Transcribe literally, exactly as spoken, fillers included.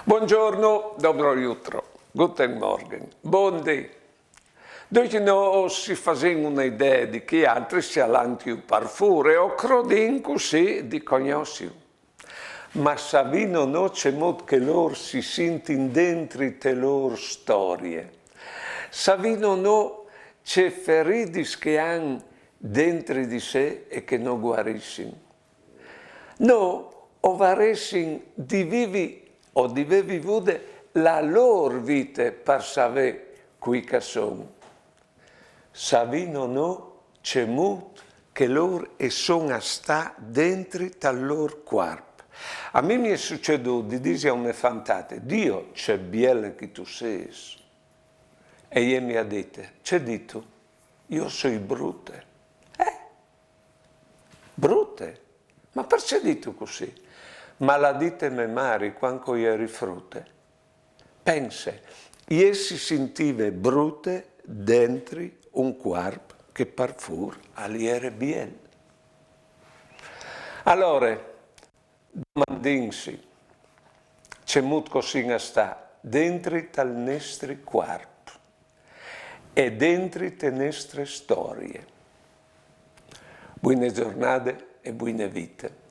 Bongiorno, dobro jutro, guten Morgen, bondì. Doi che no si fasin una idea de chi altri, se a l'an tiu par fur, o crodin cusì de cognossiu. Ma savino no cemut che lor si sintin dentri te lor storie? Savino no ce feridis che an dentri de se e che no guarisin? No o varesin de vivi o de vê vivude la lor vite par savê cui ch'a son? Savino no cemut che lor e son a stà dentri tal lor cuarp? A mi mi è sucedù de disi a une fantate: "Dio, ce biele che tu ses!" E jê mi à dite: "Ce ditu? Io soi brute." Eh? Brute? Ma parcè ditu cusì? Ma l'à dite me mari cuant che jeri frute. Pense, jê si sintive brute dentri un cuarp che par fur a li jere biel. Alore, domandinsi, cemut che o sin a stà dentri tal nestri cuarp e dentri te nestre storie. Buine giornade e buine vite.